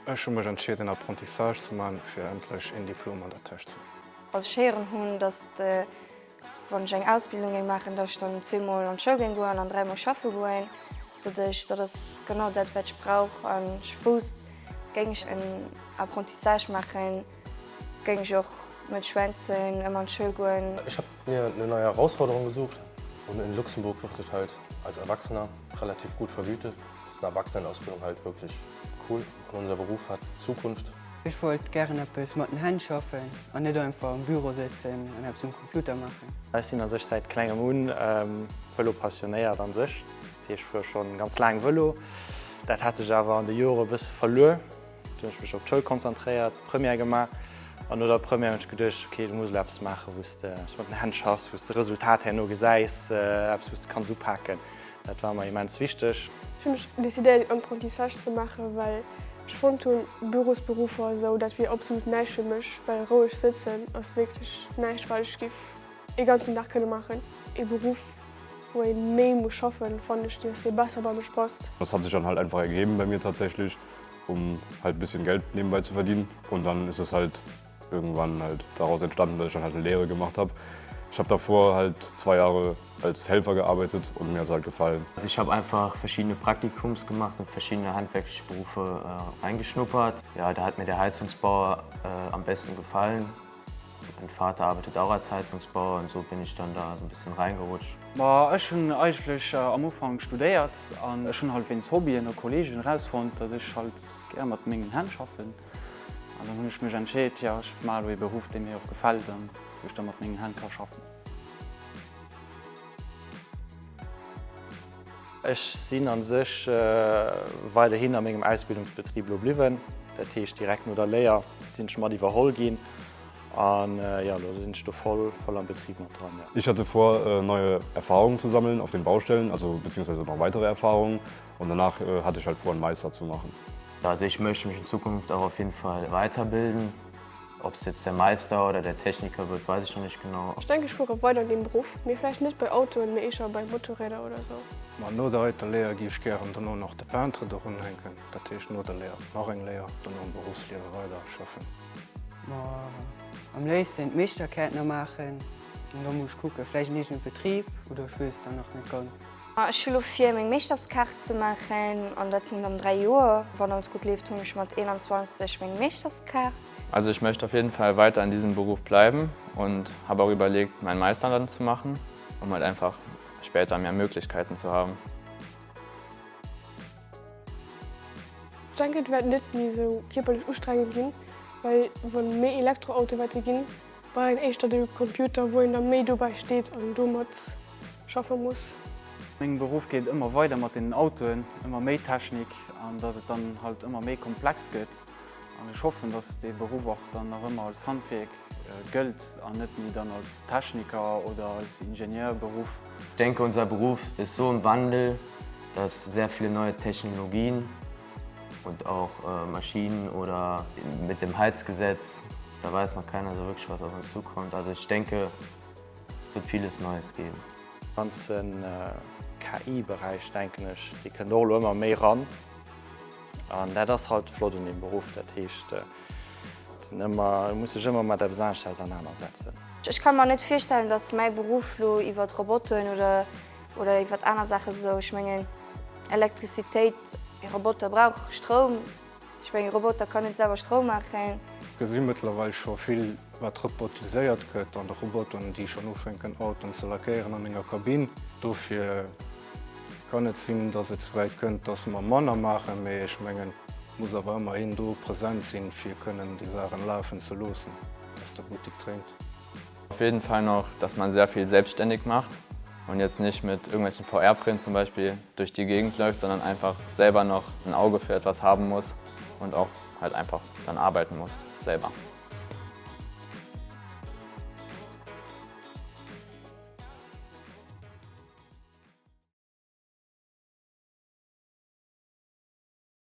Ech hu mech entscheet en Apprentissage ze man fir endlech een Diplom an der Täsch ze hunn. Also ech héieren hunn, dass wann ech eng Ausbildung géing maachen, dass ech dann zweemol an d'Schoul géing goen an dräimol schaffe goen. Sot ech, dat ass genau dat wat ech brauch an ech wousst, géing ech en Apprentissage maachen, géing ech och net schwänzen, ëmmer an d'Schoul goen. Ech hab mir eine neue Herausforderung gesucht und in Luxemburg wird et halt als Erwachsener relativ gut vergütet. Ist eine Erwachsenenausbildung halt wirklich cool und unser Beruf hat Zukunft. Ech wollt gären eppes mat den Hänn schaffen an net einfach am Büro sëtzen an eppes um Computer maachen. Ech sinn a sech säit klengem un Vëlo passionéiert an sech. Dat heescht, ech fuere schonn ganz laang Vëlo. Dat hat sech awer an de Jore e bësse verluer. Du hunn ech mech op d'Schoul konzentréiert, Première gemaach an no der Première hunn ech geduecht, ok, du muss elo eppes maachen, wou s de eppes mat den Hänn schaffs, wou s de Resultat herno gesäis, eppes wou s de kanns upaken. Dat war mer immens wichteg. Ech hu mech decidéiert een Apprentissage ze maachen, well ech fonnt hunn, Bürosberuffer esou, dat wier absolut näischt fir mech, well roueg sëtzen ass wierklech näischt wat ech giff ee ganzen Dag kënne maachen. Ee Beruff wou ee méi muss schaffen, fannen ech, dass dee besser bei mech passt. Das hat sich dann halt einfach ergeben bei mir tatsächlich, um halt bisschen Geld nebenbei zu verdienen und dann ist es halt irgendwann halt daraus entstanden, dass ich dann halt eine Lehre gemacht habe. Ich habe davor halt zwei Jahre als Helfer gearbeitet und mir hat es halt gefallen. Also ich habe einfach verschiedene Praktikums gemacht und verschiedene handwerkliche Berufe äh, reingeschnuppert. Ja, da hat mir der Heizungsbauer äh, am besten gefallen. Mein Vater arbeitet auch als Heizungsbauer und so bin ich dann da so ein bisschen reingerutscht. Ma ech hunn eigentlech am Ufank studéiert an ech hunn halt wéinst Hobbyen a Kollegen erausfonnt, datt ech halt gär mat mengen Hänn schaffen. An dann hunn ech mech entscheet, jo ech maache elo ee Beruff, dee mir och gefält an wou ech da mat mengen Hänn ka schaffen. Ech sinn a sech weiderhin a mengem Ausbildungsbetrib elo bliwwen. Dat heescht direkt no der Léier sinn ech mat iwwerholl ginn an jo elo sinn ech do voll voll am Betrib mat dran, jo. Ich hatte vor, neue Erfahrungen zu sammeln auf den Baustellen, also beziehungsweise noch weitere Erfahrungen und danach hatte ich halt vor, einen Meister zu machen. Also ich möchte mich in Zukunft auch auf jeden Fall weiterbilden. Ob es jetzt der Meister oder der Techniker wird, weiß ich noch nicht genau. Ech denken ech fuere weider an deem Beruff, mee vläicht net bei Autoen, mee éischer bei Motorräder oder sou. Ma no der heiter Léier giff ech gären dono nach de Peintre dorun hänken, dat heescht no der Léier nach eng Léier, dono am Beruffsliewe weider schaffen. Ma am léifsten d'Meeschterkaart nach maachen an da muss ech kucken, vläicht en eegene Betrib oder ech weess et nach net ganz. Ech hu lo vir meng Meeschterskaart ze maachen an dat sinn dann 3 Joer. Wann alles gutt leeft hunn ech mat 21 meng Meeschterskaart. Also ich möchte auf jeden Fall weiter in diesem Beruf bleiben und habe auch überlegt meinen Meister dann zu machen, um halt einfach später mehr Möglichkeiten zu haben. Ech denken et wäert net méi esou kierperlech ustrengend ginn, well wann méi Elektroautoe wäerte ginn, brauch een éischter de Computer wou een da méi dobäi steet an domat schaffe muss. Mengem Beruff geet et ëmmer weider mat deenen Autoen, ëmmer méi Technik an dass et dann halt ëmmer méi komplex gëtt. An ech hoffen, dass dee Beruff och dann nach ëmmer als Handwierk gëllt an net méi dann als Techniker oder als Ingenieurberuff. Ich denke unser Beruf ist so im Wandel, dass sehr viele neue Technologien und auch Maschinen oder mit dem Heizgesetz, da weiß noch keiner so wirklich was auf uns zukommt. Also ich denke es wird vieles Neues geben. Ganzen KI-Beräich denken ech, dee kënnt och elo ëmmer méi ran. An dat ass halt flott un deem Beruff. Dat heescht, et sinn ëmmer, du muss dech ëmmer mat eppes anescht ausernanersetzen. Ech ka mer net virstellen, datt mäi Beruff lo iwwert Roboten oder oder iwwert aner Saache sou, ech mengen Elektrizitéit, e Roboter brauch Stroum, ech mengen e Roboter kann net selwer Stroum maachen. Gesi mëttlerweil scho vill wat robotiséiert gëtt an de Roboteren déi schonn ufänken Autoen ze lackéieren an enger Kabinn. Dofir kann et sinn, datt et souwäit kënnt, datt mer manner maachen, mee ech mengen et muss awer ëmmer een do present sinn, fir kënnen déi Saachen lafen ze loossen, datt de Buttik dréint. Auf jeden Fall noch, dass man sehr viel selbstständig macht und jetzt nicht mit irgendwelchen VR-Brillen zum Beispiel durch die Gegend läuft, sondern einfach selber noch ein Auge für etwas haben muss und auch halt einfach dann arbeiten muss selber.